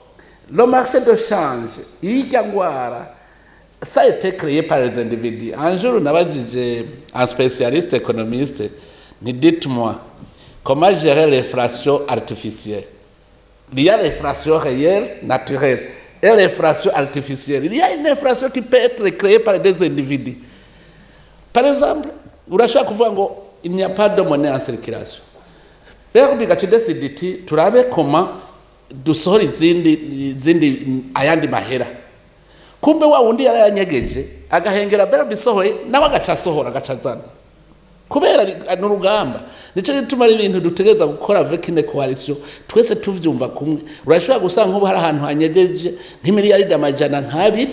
le marché de change, irya ngwara, ça a été créé par les individus. Un jour, nabajije un spécialiste économiste, ni dites-moi comment gérer l'inflation artificielle. Il y a l'inflation réelle, naturelle, et l'inflation artificielle. Il y a une inflation qui peut être créée par des individus. Par exemple, urashobora kuvuga ngo il n'y a pas de monnaie en circulation. Rero bigaca décide iti turabe comment dusohora izindi ayandi mahera. Kumbe wa wundi yarayanyegeje, agahengera bera bisohoye, nawe agaca asohora, agaca azana, kubera n'urugamba. Nico gituma ari ibintu dutegereza gukora avec une coalition, twese tuvyumva kumwe. Urashobora gusanga nk'ubu hari ahantu hanyegeje nk'imiliyaridi 200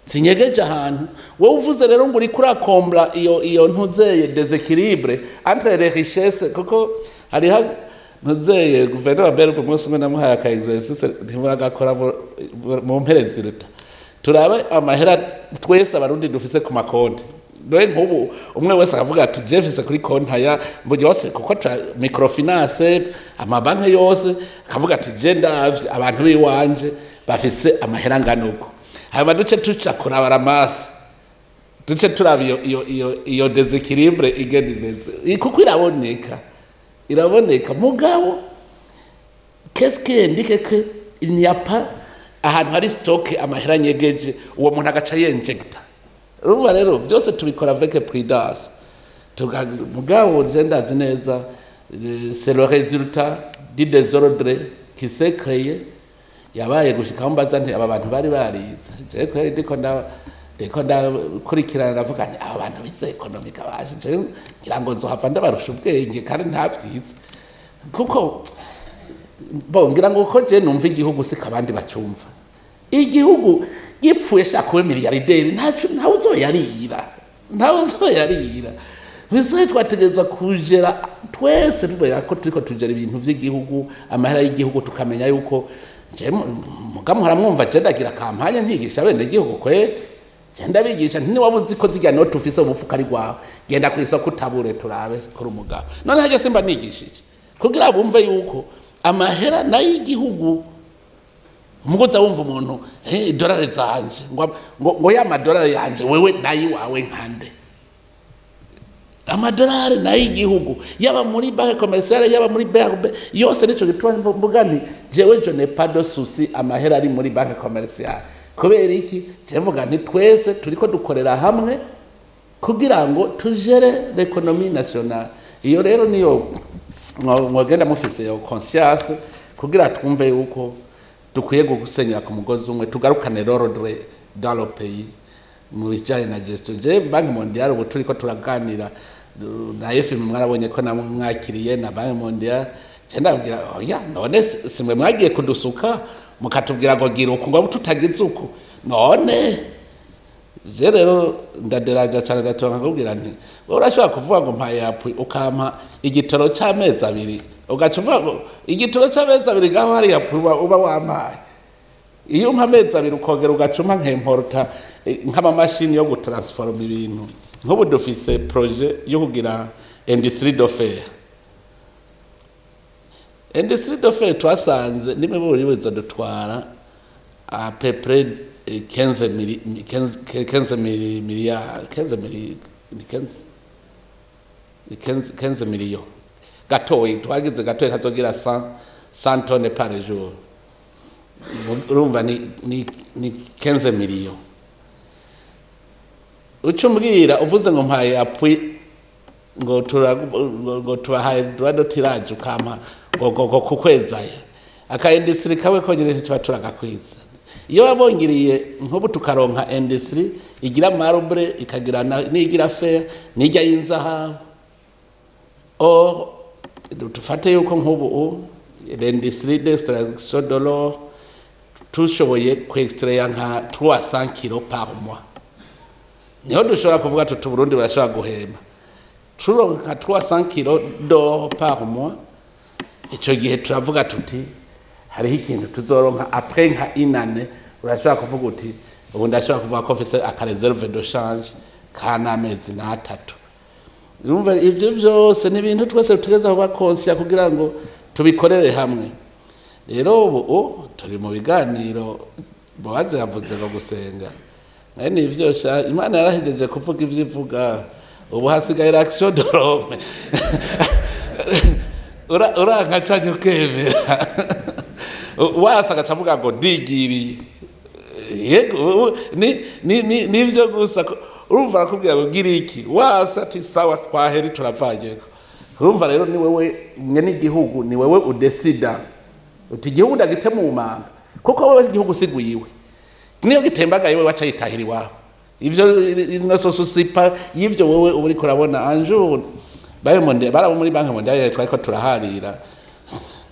zinyegeje ahantu. Wowe uvuze rero ngo uriko urakombla iyo ntuzeye déséquilibre entre les richesses, kuko hariho ntuzeye guverinoma wa BRB. Umunsi umwe namuhaye aka exercice, ntimuragakora mu mpere ziruta, turabe amahera twese Abarundi dufise ku makonti. Dore nk'ubu umwe wese akavuga ati je mfise kuri konti aya mu yose, kuko microfinance, amabanki yose, akavuga ati je ndavye abantu biwanje bafise amahera angana uko. Hanyuma duce tuca kuraba ramasi, duce turaba iyo déséquilibre igenda imeze, kuko iraboneka, iraboneka. Mugabo qu'est-ce qui indique que il n'y a pas ahantu hari stock amahera nyegeje, uwo muntu agaca yenjecta? Urumva rero byose tubikora avec prudence. Mugabo je ndazi neza, c'est le résultat du désordre qui s'est créé yabaye gushika aho mbaza nti aba bantu bari barize. Je kweri ndiko ndakurikirana, ndavuga nti aba bantu bize économique baje, je ngira ngo nzohava ndabarusha ubwenge kandi ntavyize, kuko bo ngira ngo ko je numva igihugu siko abandi bacumva. Igihugu gipfuye, shaka ube milliardaire, ntaco, ntawe uzoyarira, ntawe uzoyarira. Mbese twategerezwa kujera twese tuvuga ko turiko tujera ibintu vy'igihugu, amahera y'igihugu, tukamenya yuko je muga muhora mwumva je ndagira campagne nkigisha bene igihugu kwe. Je ndabigisha nti niwaba uzi ko zirya note ufise mu mufuka ari gwawe, genda kw'isoko utabure, turabe kuri umugabo. None hajya simba nigishije kugira bumve yuko amahera nayo y'igihugu. Umugozi wumva umuntu, hey, idolari zanje, ngo ya madolari yanje, wewe nayo iwawe nkande? Amadolari nayo y'igihugu, yaba muri Banque commerciale, yaba muri BRB, yose. Nico gituma mvuga nti jewe je n'ai pas de souci amahera ari muri Banque commerciale. Kubera iki? Je mvuga nti twese turiko dukorera hamwe kugira ngo tujere l'économie nationale. Iyo rero niyo mwogenda mufise iyo conscience, kugira twumve yuko dukwiye gusenyera ku mugozi umwe, tugarukane l'ordre dans le pays mu bijanye na gestion. Je Banque mondiale ubu turiko turaganira na FMI, mwarabonye ko namwe mwakiriye na Banque mondiale. Je ndabwira oya, none simwe mwagiye kudusuka mukatubwira ngo gira uku, ngo tutagize uku? None je rero ndaderaja cyane gato, nkakubwira nti wowe urashobora kuvuga ngo mpaye appui, ukampa igitoro c'amezi 2, ugaca uvuga ngo igitoro c'amezi 2 ngaho hariya appui uba wampaye. Iyo umpa amezi 2, ukongera ugaca umpa nkemporta nk'amamashini yo gutransforma ibintu. Nk'ubu dufise projet yo kugira industrie de fer. Industrie de fer twasanze nimwe dutwara à peu près 15 mili, 15 15 milliards, 15 mili, 15 15 15 millions gatoyi. Twagize gatoyi kazogira 100 100 tonnes par jour. Urumva ni 15 millions. Uca umbwira uvuze ngo mpaye appui, ngo tubahaye droit de tirage, ukampa ngo ku kwezi aya aka industrie kamwe konyene, tuba turagakwiza. Iyo babongiriye nk'ubu tukaronka industrie igira marbre, ikagira n'igira fer, n'ijya y'inzahabu. Or tufate yuko nk'ubu l'industrie d'extraction de l'or tushoboye kwextraire nka 300 kilos par mois, niho dushobora kuvuga tuti Burundi barashobora guhema. Turonka 300 kilos d'or par mois, ico gihe turavuga tuti hariho ikintu tuzoronka après nka inane. Urashobora kuvuga uti ubu ndashobora kuvuga ko mfise aka réserve de change kan'amezi n'atatu. Urumva, ibyo byose ni ibintu twese dutegereza kuba conscients kugira ngo tubikorere hamwe. Rero ubu turi mu biganiro. Bowaze yavuze ngo gusenga nayo ni ivyo sha. Imana yarahejeje kuvuga ivyo ivuga, ubu hasigaye l'action de l'homme. Uranka canke ukemera, wasa agaca avuga ngo ndigiriye. Yego, ni nivyo gusa. Urumva, arakubwira ngo gira iki, wasa ati sawa, twaheri, turavanyeko. Urumva rero, ni wewe mwene igihugu, ni wewe udesida uti igihugu ndagite mu manga, kuko wewe igihugu sigwiwe, niyo gitembagaye wewe waca yitahira iwawe. Ivyo no susipa y'ivyo wewe uba uriko urabona. Anjour bayo monde barabo muri Banque mondiale twariko turaharira,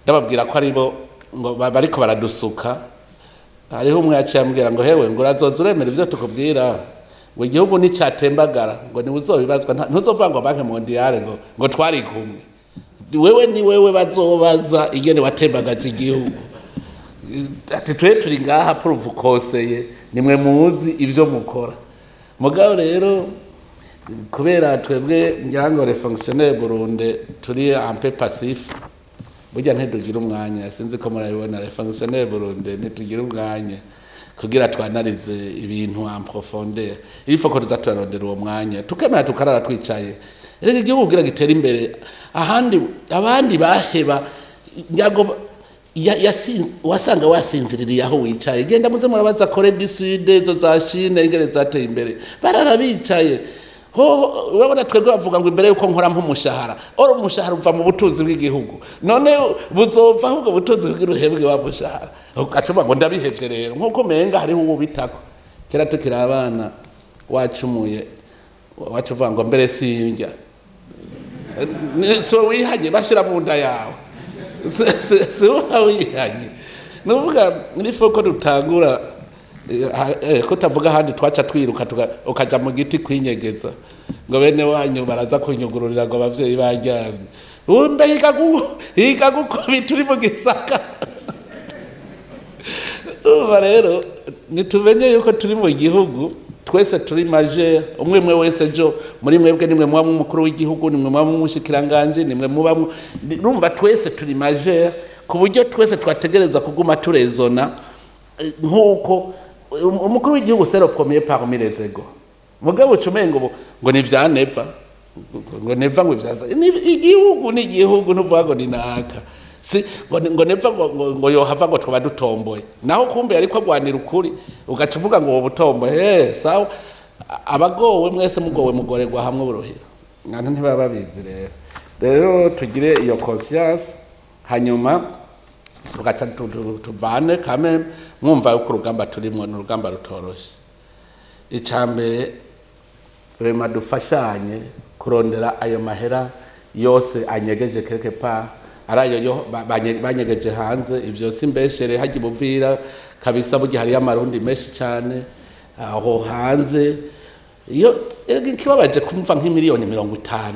ndababwira ko aribo ngo bariko baradusuka. Hariho umwe yaciye ambwira ngo hewe, ngo urazoza uremera ivyo tukubwira, ngo igihugu nicatembagara ngo niwe uzobibazwa, ntuzovuga ngo Banque mondiale ngo twari kumwe. Wewe ni wewe bazobaza ingene watembagaje igihugu. Ati twe turi ngaha pour vous conseiller, nimwe muzi ivyo mukora. Mugabo rero kubera twebwe ngira ngo les fonctionnaires Burundi turi un peu passif, burya ntidugira umwanya. Sinzi ko murabibona, les fonctionnaires Burundi ntitugira umwanya kugira twanarize ibintu en profondeur. Il faut ko tuza turarondera uwo mwanya, tukemera tukarara twicaye. Erega igihugu kugira gitere imbere, ahandi abandi baheba ngira wasanga wasinziririye aho wicaye. Genda muze murabaza Corée du Sud, izo za Chine, ingene zateye imbere, barara bicaye. Ho urabona twebwe bavuga ngo imbere yuko nkora nk'umushahara, oro umushahara uva mu butunzi bw'igihugu. None buzova ahubwo butunzi bw'iruhebwe wa mushahara, ugaca ngo ndabihevye rero, nkuko umenga hariho uwo bitako. Kera tukiri abana, wacumuye wacu uvuga ngo mbere sindya. So wihanye bashira mu nda yawe, si uba wihanye. Nuvuga ni foko dutangura ko tavuga ahandi twaca twiruka, ukaja mu giti kwinyegeza ngo bene wanyu baraza kunyugururira ngo abavyeyi baryamye. Umbe higa gukubita uri mu gisaka. Urumva rero, nitumenye yuko turi mu gihugu, twese turi majeurs. Umwe mwe wese jo muri mwebwe, nimwe muba umukuru w'igihugu, nimwe muba umushikiranganje, nimwe muba. Numva twese turi majeurs, ku buryo twese twategereza kuguma turezona nk'uko umukuru w'igihugu c'est le premier parmi les égaux. Mugabo ucumengo ngo ngo ni vya Neva, ngo Neva ngo ivyaza. Igihugu ni igihugu, ntuvuga ngo ni naka, si ngo Neva ngo yohava ngo twaba dutomboye. Naho kumbe ariko agwanira ukuri, ugaca uvuga ngo wowe utomboye. Sawa, abagowe mwese mugowe mugorerwa hamwe buruhira. Ngantu ntibaba babizi. Rero tugire iyo conscience, hanyuma tugaca tuvane kame. Mwumva yuko urugamba turimwo ni urugamba rutoroshe. Icambere vraiment, dufashanye kurondera ayo mahera yose anyegeje quelque part, ari ayo yo banyegeje hanze. Ivyo si mbeshere, hajya ibuvira kabisa, burya hariyo amarundi menshi cyane aho hanze. Iyo ikibabaje kumva nk'imiliyoni 50,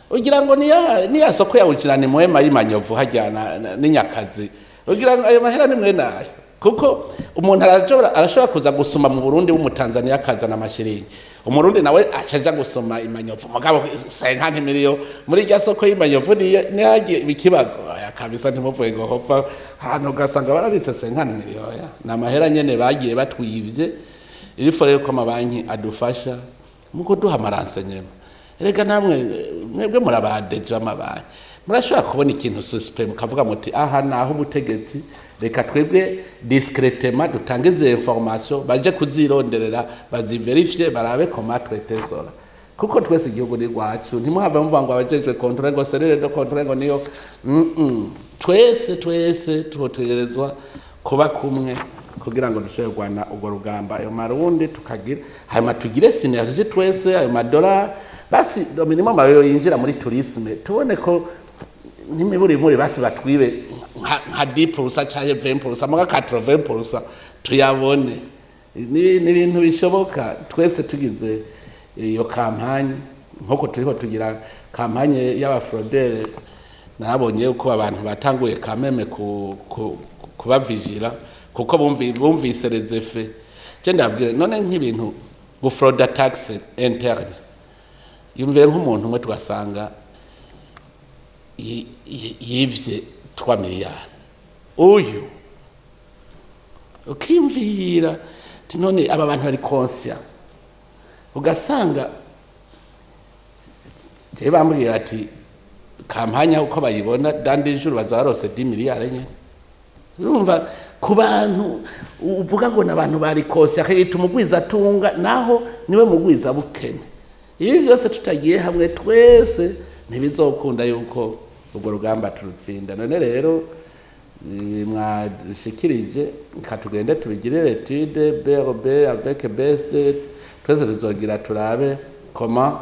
ugira ngo niya soko ya ujirani mwema y'imanyovu hajya n'inyakazi, ugira ngo ayo mahera ni mwe nayo. Kuko umuntu arashobora kuza gusoma mu Burundi w'umutanzania, akazana amashiringi, umurundi nawe acaja gusoma imanyovu. Mugabo 50 miliyo muri rya soko y'imanyovu niyagiye ikibago aya kabisa. Ntimuvuge ngo hopfa hano ugasanga barabitse 50 miliyo ya ni amahera nyene bagiye batwivye. Irifo rero ko amabanki adufasha mu kuduha ama renseignements. Erega namwe mwebwe murabadeje b'amabanki, murashobora kubona ikintu suspect, mukavuga muti aha naho ubutegetsi, reka twebwe discrètement dutange izi information, baje kuzironderera, baziverifye, barabe comment traiter cela, kuko twese igihugu ni rwacu. Ntimuhave muvuga ngo abajejwe contrôle, ngo cellule de contrôle, ngo niyo. Twese tutegerezwa kuba kumwe. kugira ngo dushobore kurwana urwo rugamba. Ayo marundi tukagira, hanyuma tugire synergie twese. Ayo madolari basi minimum ayo yinjira muri tourisme, tubone ko n'imiburi muri basi batwibe nka 10% canke 20%, muga 80% tuyabone. Ni ibintu bishoboka twese tugize iyo campagne, nk'uko turiko tugira campagne y'aba fraudeurs. Nabonye uko abantu batanguye kameme kubavijira kuko bumvise les effets. Je ndabwire none nk'ibintu gufrauda taxe interne, yumvire nk'umuntu umwe tugasanga yivye 3 miliyari, uyu ukiyumvira ati none aba bantu bari conscient? Ugasanga je bambwira ati campagne uko bayibona, dans 10 jours baza barose 10 miliyari nyene. Urumva ku bantu uvuga ngo n'abantu bari conscient, akayita umugwiza atunga naho niwe mugwiza bukene. Ibi byose tutagiye hamwe twese ntibizokunda yuko urwo rugamba turutsinda. None rero mwashikirije, katugende tubigirire étude BRB avec BSD, twese tuzogira turabe comment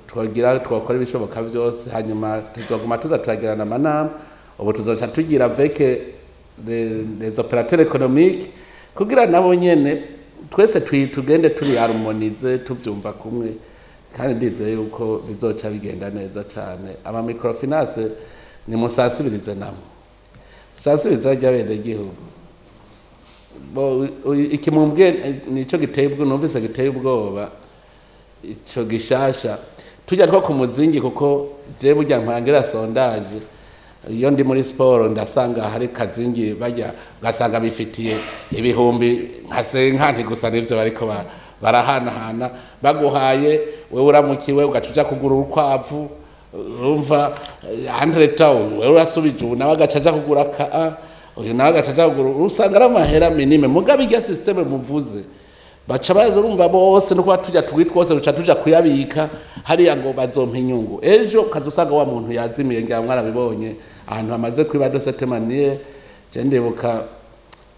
twogira, twakora ibishoboka byose. Hanyuma tuzoguma tuza turagirana amanama. Ubu tuzoca tugira avec les opérateurs économiques kugira nabo nyene twese tugende turi harmonisés, tubyumva kumwe, kandi ndizeye yuko bizoca bigenda neza cyane. Ama microfinance ni musasibirize, namwe musasibirize bene gihugu. Bo ikimumbwe nico giteye ubwo, numvise giteye ubwoba ico gishasha tujya two ku muzingi, kuko je burya nkorangira sondage. Iyo ndi muri siporo ndasanga hari kazingi bajya, ugasanga bifitiye ibihumbi nka 50 gusa, nivyo bariko barahanahana. Baguhaye wewe uramukiwe, ugaca uja kugura urukwavu. Urumva andreta wewe urasubije, ubu nawe agaca aja kugura ka uyu nawe agaca aja kugura, usanga ari amahera minime. Mugabe irya système muvuze, baca baza, urumva bose no kuba tujya tugwi twose duca tuja kuyabika hariya ngo bazompa inyungu. Ejo ukaza usanga wa muntu yazimiye. Ngira mwarabibonye ahantu hamaze kwiba de cette manière. Je ndibuka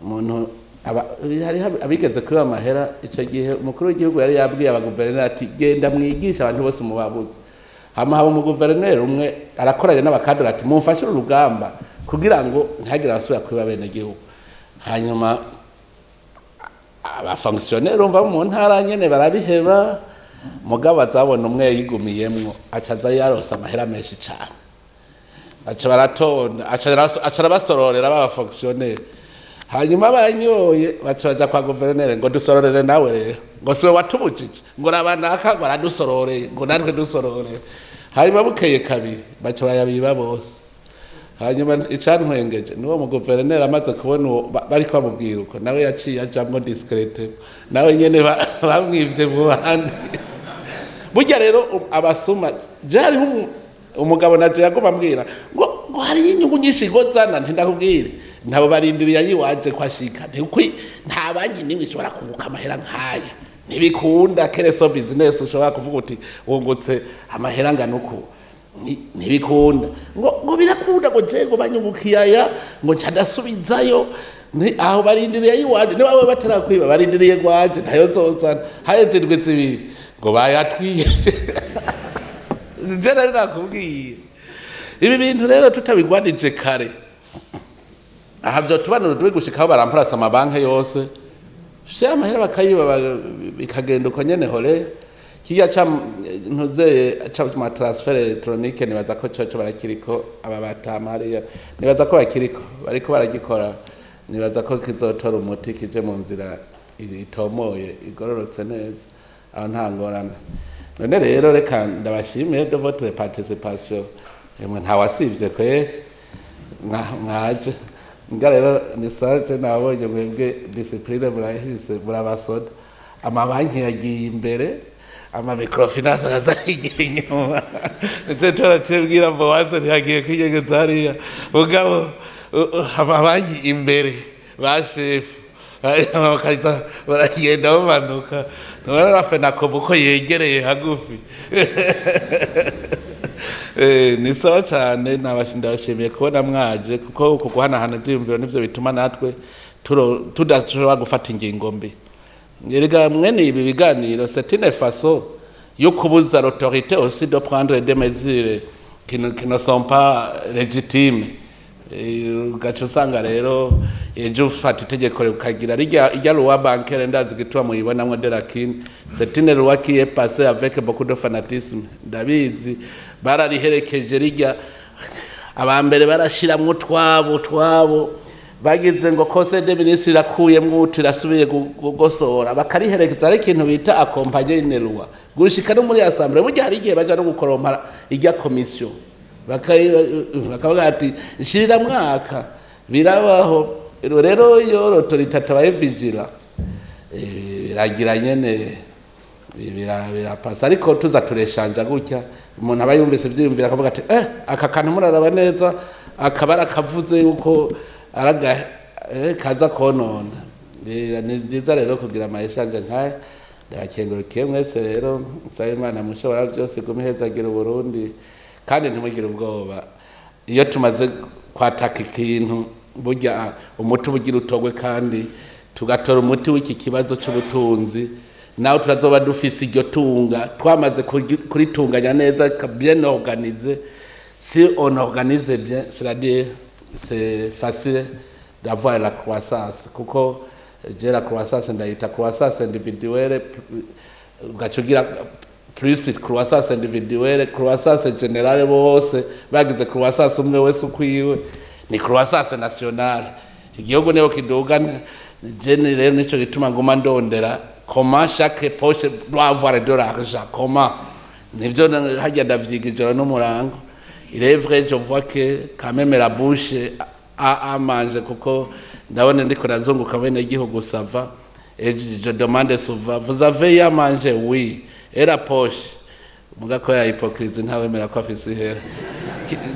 umuntu hariho abigeze kwiba amahera. Ico gihe umukuru w'igihugu yari yabwiye abaguverineri ati: "Genda mwigishe abantu bose mubabuze." Hama haba umuguverineri umwe arakoranye n'abakadere ati: "Mumfashe uru rugamba kugira ngo ntihagire abasubira kwiba bene gihugu." Hanyuma abafonctionnaire, urumva, mu ntara nyene barabiheba, mugabo azabona umwe yigumiyemwo, aca aza yarose amahera menshi cane, aca baratonda, aca arabasororera baba fonctionnaire. Hanyuma banyoye baca baja kwa guverineri ngo: "Dusororere nawe rero," ngo: "Siwe watubujije?" Ngo: "Raba naka," ngo: "Aradusororeye," ngo: "Natwe dusororere." Hanyuma bukeye kabiri baca bayabiba bose. Hanyuma icantwengeje niwo mu guverineri amaze kubona uwo bariko bamubwira uko, nawe yaciye ajamwo discrète, nawe nyene bamwivye mu bandi. Burya rero abasuma je hariho umugabo naje yaguma ambwira ngo hariyo inyungu nyinshi, ngo zana. Ntindakubwire, ntabo barindiriye ayiwaje ko ashika. Ntikwi nta banki nimwe ishobora kunguka amahera nk'aya, ntibikunda. Kereso business ushobora kuvuga uti wungutse amahera angana uku, ntibikunda. Ngo birakunda, ngo je ngo banyungukiye aya, ngo nca ndasubizayo. Aho barindiriye ayiwaje, niba bawe batarakwiba barindiriye gwaje ntayo nzozana. Haheze indwi 2 ngo bayatwiyevye. Je nari nakubwiye, ibi bintu rero tutabigwanije kare aha vyo tubanura turi gushikaho baramparasa amabanki yose she amahera bakayiba, bikagenda uko nyene. Hore kirya ca ntuzeye ca ma transfert électronique, nibaza ko coco barakiriko. Aba batama hariya nibaza ko bakiriko, bariko baragikora. Nibaza ko kizotora umuti, kije mu nzira itomoye, igororotse neza, aho nta ngorane. None rero reka ndabashimiye de votre participation. Emwe, ntawasivye kweri, mwaje nga rero ni sage. Nabonye mwebwe discipline murahise, murabasoda. Amabanki yagiye imbere, ama microfinance arazayigira inyuma. Nicyo turacibwira ngo waze ntiyagiye kwinyegeza hariya, mugabo amabanki imbere, ba shefu hanyuma bakaza baragenda bamanuka. Ntubona na FENACOBU uko yegereye hagufi? Ni sawa cyane. Ndabashimiye kubona mwaje, kuko uku guhanahana ivyiyumviro nivyo bituma natwe Tudashobora gufata ingingo mbi. Erega mwene ibi biganiro, c'est une façon yo kubuza l'autorité aussi de prendre des mesures qui ne sont pas légitimes. Ugaca usanga rero ejo ufata itegeko ukagira rijya ijya loi bancaire. Ndazi gituma muyibonamwo des lacunes. C'est une loi qui est passée avec beaucoup de fanatisme. Ndabizi, barariherekeje rijya, abambere barashiramwo twabo twabo, bagize ngo conseil des ministres irakuyemwo utu, irasubiye kugosora, bakariherekeza. Ari ikintu bita accompagner une loi gushika no muri assemblée. Burya hari igihe baja no gukorompa ijya commission, bakavuga ati nshirira mwaka. Birabaho rero iyo l'autorité atabaye vigilant, biragira nyene birapasa. Ariko tuza tureshanja gutya, umuntu aba yumvise ivyiyumvira akavuga ati aka kantu muraraba neza, akaba arakavuze yuko araga kaza konona. Ni vyiza rero kugira ama échanges nkaya. Ndabakengurukiye mwese. Rero nsaba Imana mushobora byose gume ihezagira Uburundi, kandi ntimugire ubwoba. Iyo tumaze kwataka ikintu, burya umuti uba ugira utogwe, kandi tugatora umuti w'iki kibazo c'ubutunzi, nawe turazoba dufise iryo tunga twamaze kuritunganya neza, bien organisé. Si on organise bien, c'est-à-dire c'est facile d'avoir la croissance, kuko je la croissance ndayita croissance individuelle, ugaca ugira plus croissance individuelle, croissance générale, bose bagize croissance umwe wese ukwiwe, ni croissance nationale, igihugu niho kiduga. Je rero nico gituma nguma ndondera comment chaque poche doit avoir de l'argent, comment nivyo hajya ndavyiga ijoro n'umurango. Il est vrai, je vois que quand même la bouche a mangé, kuko ndabona ndiko nazunguka bene igihugu, ça va, et je demande souvent: "Vous avez à manger?" "Oui." "Et la poche?" Muga ko ya hypocrisie, ntawemera ko afise ihera.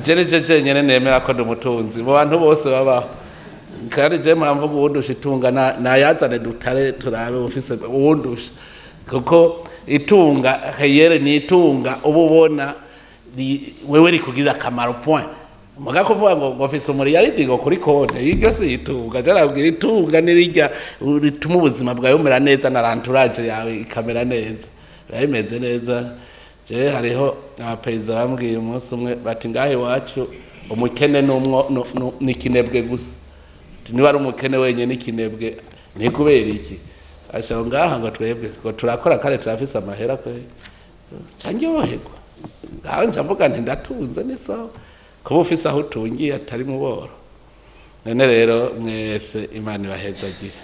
Je nije jenyene nemera ko ndi umutunzi mu bantu bose babaho, kandi je muramvuga uwundusha itunga nayazane dutare turabe ufise uwundusha, kuko itunga réel ni itunga uba ubona wewe rikugirira akamaro, point. Muga kuvuga ngo mfise umuriyaridi ngo kuri konte, iryo si itunga. Jarabwira itunga nirirya rituma ubuzima bwawe bumera neza na l'entourage yawe ikamera neza, biba bimeze neza. Je hariho abaperezida bambwiye umunsi umwe bati: "Ngaha iwacu umukene n'umwo ni ikinebwe gusa." Ati, "Niba ari umukene wenyine ikinebwe, ni kubera iki asha ngaha ngo twebwe ngo turakora kandi turafise amahera?" Kwe canyoherwa ngaho, nca mvuga nti ndatunze, ni sawa kuba ufise aho utungiye atari mu boro. None rero mwese Imana ibahezagire.